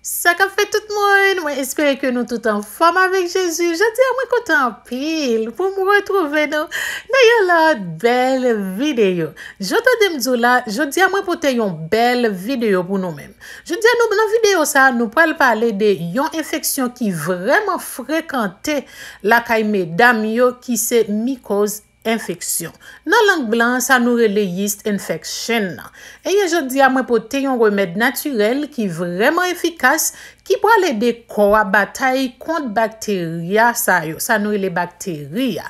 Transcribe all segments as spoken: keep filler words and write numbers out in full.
Sa k ap fèt tout moun? Mwen espere ke nou tout anfòm avèk Jezi. Jodi a mwen kontan anpil pou m retwouve nou nan yon lòt bèl videyo. Jan w tande m di w la, jodi a mwen pote yon bèl videyo pou nou menm. Jodi a nou nan videyo sa a, nou pral pale de yon enfeksyon ki vrèman frekante lakay medam yo ki se mikoz enfeksyon. Nan lang blan an, sa nou rele yeast infection nan. Ebyen, jodi a, mwen pote yon remèd natirèl ki vrèman efikas, ki pral ede kò a batay kont bakteri a sa yo, sa nou rele bakteri a.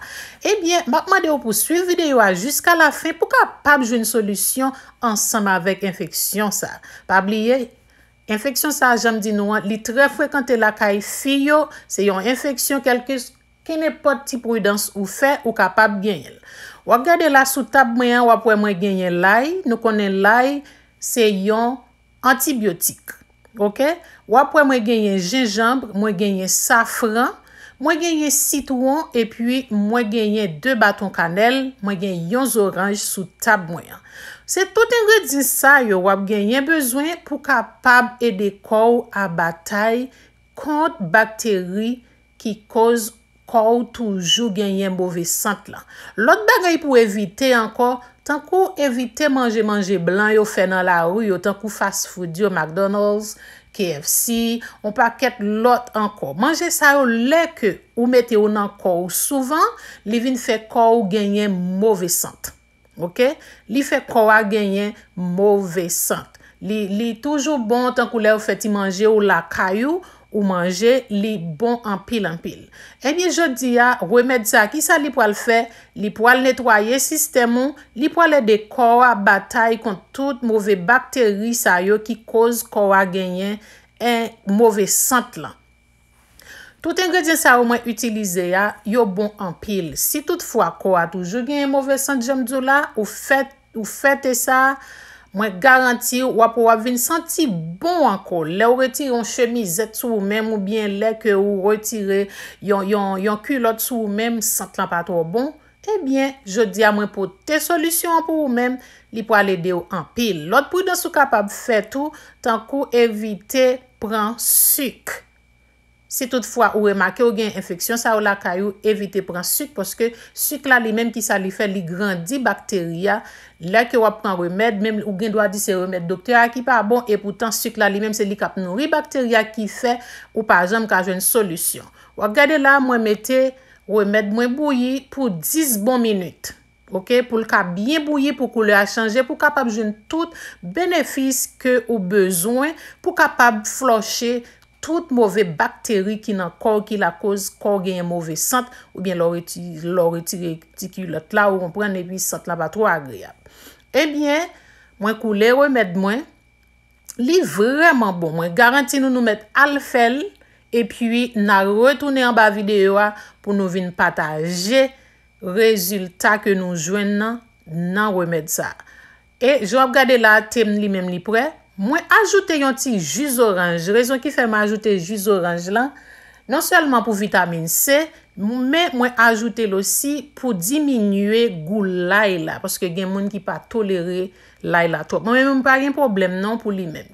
Ebyen, m ap mande w pou swiv videyo a jiska lafen pou kapab jwenn solisyon ansanm avèk enfeksyon sa. Pa bliye, enfeksyon sa, jan m di nou an, li trè frekante lakay fi yo, se yon enfeksyon kèlke Kenenpòt ti pridans ou fè, ou kapab genyen l. W ap gade la sou tab mwen an, w ap wè mwen genyen lay. Nou konnen lay se yon antibyotik. Oke? W ap wè mwen genyen jenjanm, mwen genyen safran, mwen genyen sitwon, epi mwen genyen de baton kanèl, mwen gen yon zoranj sou tab mwen an. Se tout engredyan sa yo w ap genyen bezwen pou kapab ede kò w a batay kont bakteri ki koz kò w toujou genyen move sant lan. Lòt bagay pou evite ankò, tankou evite manje manje blan yo fè nan lari yo, tankou fast food yo, McDonald's, K F C, yon pakèt lòt ankò. Manje sa yo, lè ke ou mete yo nan kò w souvan, li vin fè kò w genyen move sant. Oke? Li fè kò a genyen move sant. Li, li toujou bon tankou lè ou fè ti manje ou lakay ou, ou manje, li bon anpil, anpil. Ebyen, jodi a, remèd sa, kisa li pral fè? Li pral netwaye sistèm ou, li pral ede kò a batay kont tout move bakteri sa yo ki koz kò a genyen, en, move sant lan. Tout engredyan sa yo mwen itilize a, yo bon anpil. Si toutfwa kò a toujou genyen move sant, jan m di w la, ou fè, ou fè te sa, mwen garanti w, w ap, w ap vin santi bon ankò. Lè w retire yon chemizèt sou ou menm oubyen lè ke ou retire yon, yon, yon kilòt sou ou menm, sant lan pa twò bon. Ebyen, jodi a mwen pote solisyon an pou ou menm, li pral ede w anpil. Lòt pridans ou kapab fè tou, tankou evite pran sik. Si toutfwa ou remake ou gen enfeksyon sa yo lakay ou, evite pran sik, paske sik la li menm, kisa li fè? Li grandi bakteri a. Lè ke w ap pran remèd, menm ou gen dwa di se remèd doktè a ki pa bon, epoutan sik la li menm se li k ap nouri bakteri a ki fè ou pa janm ka jwenn solisyon. W ap gade la, mwen mete remèd mwen bouyi pou dis bon minit. Oke, pou l ka byen bouyi, pou koulè a chanje, pou w kapab jwenn tout benefis ke ou bezwen, pou w kapab flòche tout move bakteri ki nan kò w, ki lakoz kò w genyen move sant, oubyen lè w reti-, lè w retire ti kilòt la, ou konprann, epi sant la pa twò agreyab. Ebyen, mwen koule remèd mwen, li vrèman bon. Mwen garanti nou, nou mèt al fè l, epi n a retounen anba videyo a pou nou vin pataje rezilta ke nou jwenn nan, nan remèd sa. E jan w ap gade la, te m li menm li prè. Mwen ajoute yon ti ji zoranj. Rezon ki fè m ajoute ji zoranj lan, non sèlman pou vitamin C, men mwen ajoute l osi pou diminye gou lay la, paske gen moun ki pa tolere lay la twòp. Mwen menm, mwen pa gen pwoblèm non pou li menm.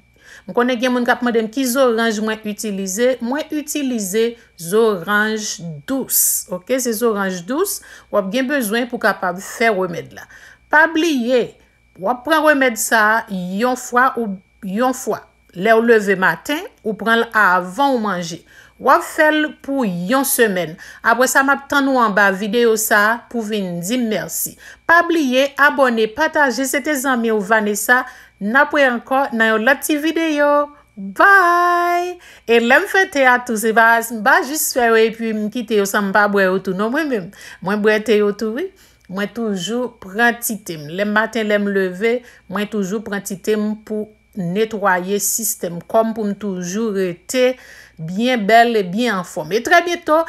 M konnen gen moun k ap mande m ki zoranj mwen itilize. Mwen itilize zoranj dous. Oke, se zoranj dous w ap gen bezwen pou kapab fè remèd la. Pa bliye, w ap pran remèd sa a yon fwa ou yon fwa. Lè w leve maten, ou pran l avan w manje. W ap fè l pou yon semèn. Apre sa, m ap tann ou anba videyo sa a pou vin di m mèsi. Pa bliye abòne, pataje, se te zanmi w Vanessa. N ap wè ankò nan yon lòt ti videyo. Bye! E lè m fè te a tou, se pa, m pa jis fè yo epi m kite yo san m pa bwè yo tou. Non, mwen menm, mwen bwè te yo tou, wi. Mwen toujou pran ti te m. Lè maten, lè m leve, mwen toujou pran ti te m pou netwaye sistèm kò m, pou m toujou rete byen bèl e byen anfòm. E trè byento,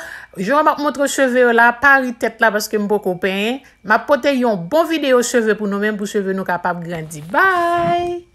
jan m ap montre w cheve yo la, pa ri tèt la paske m poko penyen. M ap pote yon bon videyo cheve pou nou menm, pou cheve nou kapab grandi. Bye!